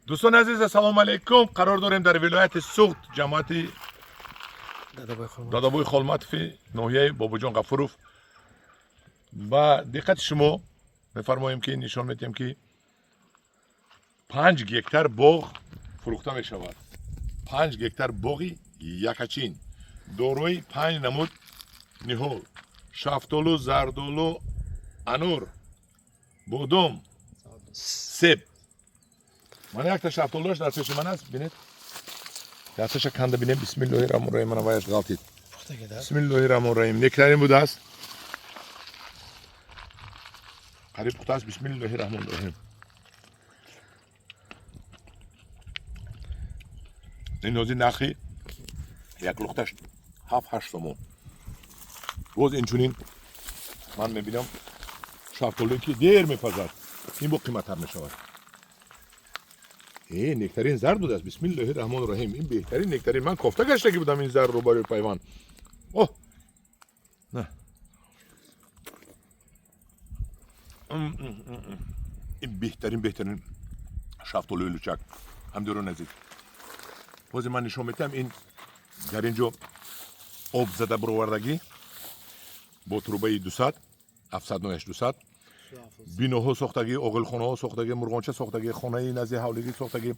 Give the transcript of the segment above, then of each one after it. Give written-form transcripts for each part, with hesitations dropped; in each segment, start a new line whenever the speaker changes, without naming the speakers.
Дӯстони азиз, ассалому алайкум. Қарор дорем дар вилояти Суғд, ҷамоати Дадабои Холматови, ноҳияи Бобоҷон Ғафуров. Ба диққати шумо мефармоем, ки нишон медиҳем, ки 5 гектар боғ фурӯхта мешавад. 5 гектар боғи якачин, дорои панҷ намуд ниҳол: шафтолу, зардолу, анор, бодом, себ. Мана якта шафтолуаш дар пеши ман аст, бинед. Якташа канда бинем. Бисмиллоҳи раҳмони раҳим. Мана, ваяш ғалтид. Бисмиллоҳи раҳмони раҳим. Нектарин будааст, қариб пухта аст. Бисмиллоҳи раҳмони раҳим. Ин ҳозир нархи як лухташ 7-8 сомон. Боз инчунин ман мебинам, шафтолуе ки дер мепазад, ин бо қиматтар мешавад. Э, нектарин зард будааст. Бисмиллоҳи раҳмони раҳим. Ин беҳтарин нектарин. Ман кофта гаштагӣ будам ин зарро барои пайванд. О, на, ин беҳтарин, беҳтарин шафтолуи лучак. Ҳамдиёрони азиз, бозе ман нишон медиҳам. Ин дар ин ҷо об зада буровардагӣ бо трубаи 200, 700 нояш 200. Биноҳо сохтагӣ, оғилхонаҳо сохтагӣ, мурғонча сохтагӣ, хонаи назди ҳавлигӣ сохтагӣ,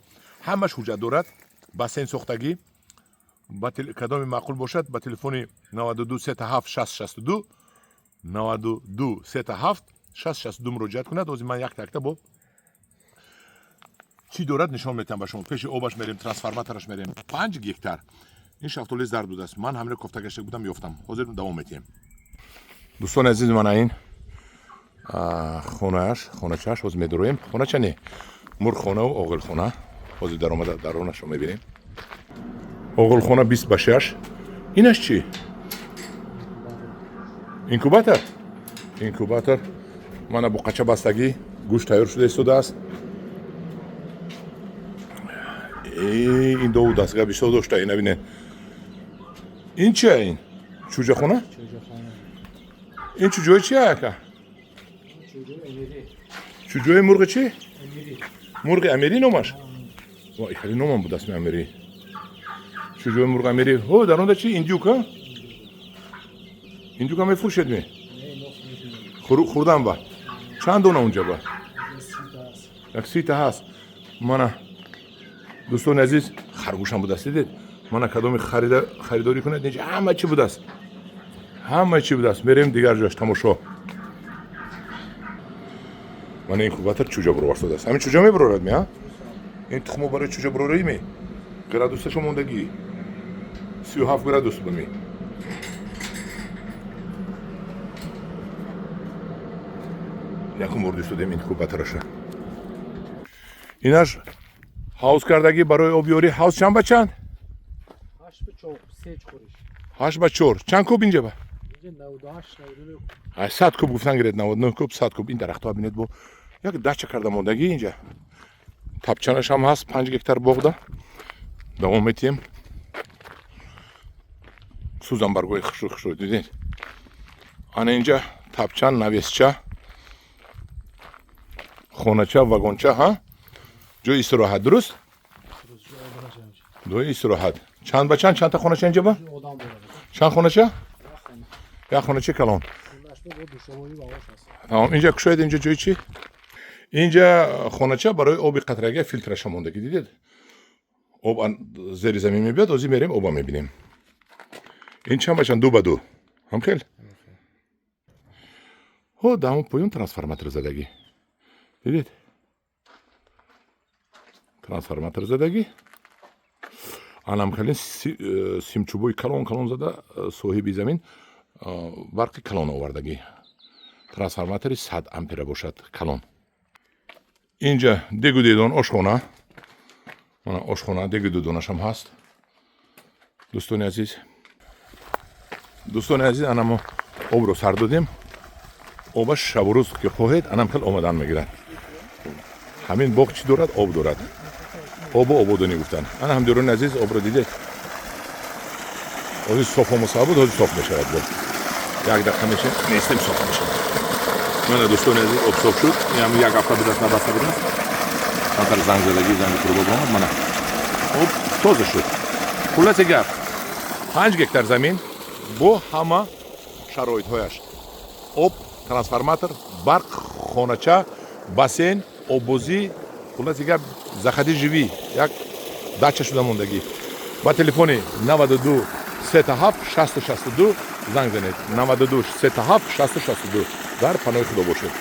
ҳамаш ҳуҷҷат дорад. Бассейн сохтагӣ. Кадоми маъқул бошад, ба телефони 92 37 60 62, 92 37 60 62 муроҷиат кунад. Ҳозир ман якта якта бо чӣ дорад нишон метиҳам ба шумо. Пеши обаш мерем, трансформатораш мерем. 5 гектар. Ин шафтоли зард будааст. Ман ҳамиро кофта гашта будам, ёфтам. Ҳозир давом метиҳем. Дӯстони азиз, мана ин хонааш, хоначааш. Ҳозир медуроем. Хонача не, мурғхонаву оғилхона. Ҳозир даромада даронашро мебинем. Оғилхона 20 ба 6. Инаш чӣ? Инкубатор, инкубатор. Мана, буқача бастагӣ, гӯшт тайёр шуда истодааст. Ин дову дастгоҳ бисёр дошта. Ина бинед. Ин чия? Ин чӯҷахона. Ин чӯҷои чия, ака? Чӯҷои мурғи чӣ? Мурғи амирӣ номаш. Хеле номам буд асми амирӣ. Чӯҷои мурғи амирӣ. Ҳо, дар онда чи? Индюка. Индюка мефурӯшед ме? Хурдан ба чанд дона унҷа ба? Як 30-та ҳаст. Мана, дӯстони азиз, харгӯшам будааст, дидед. Мана, кадоми харидорӣ кунед, инҷа ҳама чӣ будааст, ҳама чӣ будааст. Мерем дигар ҷош тамошо. Мана, инкубатор чӯҷа буроварсодааст. Ҳамин чӯҷа мебурорад ме? Ин тухмо барои чӯҷа бурорӣ ме? Градусашо мондагӣ, 37 градус ба ме. Якум бор дистодем инкубатораша. Инаш ҳавз кардагӣ барои обёрӣ. Ҳавз чанд ба чанд? 8 ба 4. Чанд куб инҷа ба? 100 куб гуфтан гиред, 99 куб, 100 куб. Ин дарахтҳо бинед, бо як дача карда мондагӣ. Инҷа тапчанашам ҳаст. 5 гектар боғда. Давом метиҳем. Сӯзанбаргҳои хушрӯ, хушрӯ, дидед. Ана инҷа тапчан, навесча, хонача, вагонча, ҳа, ҷои истироҳат. Дуруст, ҷои истироҳат. Чанд ба чанд? Чандта хонача инҷа ба? Чанд хонача? Як хонача калон. Тамом. Инҷа кушоед. Инҷа ҷои чӣ? Инҷа хонача барои оби қатрага, филтраша мондагӣ, дидед. Об зери замин мебиёд. Ҳозир мерем, оба мебинем. Ин чанд ба чанд? 2 ба 2. Ҳамхел. Ҳо, даҳон поён трансформатор задагӣ, дидед, трансформатор задагӣ. Анам хеле симчӯбои калон калон зада, соҳиби замин барқи калон овардагӣ. Трансформатори 100 ампера бошад, калон. Инҷа дегу дедон, ошхона. Мана ошхона, дегу дедонашам ҳаст. Дӯстони азиз, дӯстони азиз, ана мо обро сар додем. Обаш шабу рӯз ки хоҳед, анам хел омадан мегирад. Ҳамин боғ чӣ дорад? Об дорад. Обу ободонӣ гуфтанд. Ана, ҳамдиёрони азиз, обро дидед. Ҳозир соф омоса буд, ҳозир соф мешавад. Бо як дақиқа меша нестем, соф мешавад. Мана, дӯстони азиз, об соф шуд. Ин як ҳафта будааст, набаста будааст. Камтар занг задагӣ, занги труба бомад, мана об тоза шуд. Хулоси гап, 5 гектар замин бо ҳама шароитҳояш: об, трансформатор, барқ, хонача, бассейн, оббозӣ. Хулоси гап, заходи, живи, як дача шуда мондагӣ. Ба телефони 92 37 662 занг занед, 92 37 662. Дар паноҳи Худо бошед.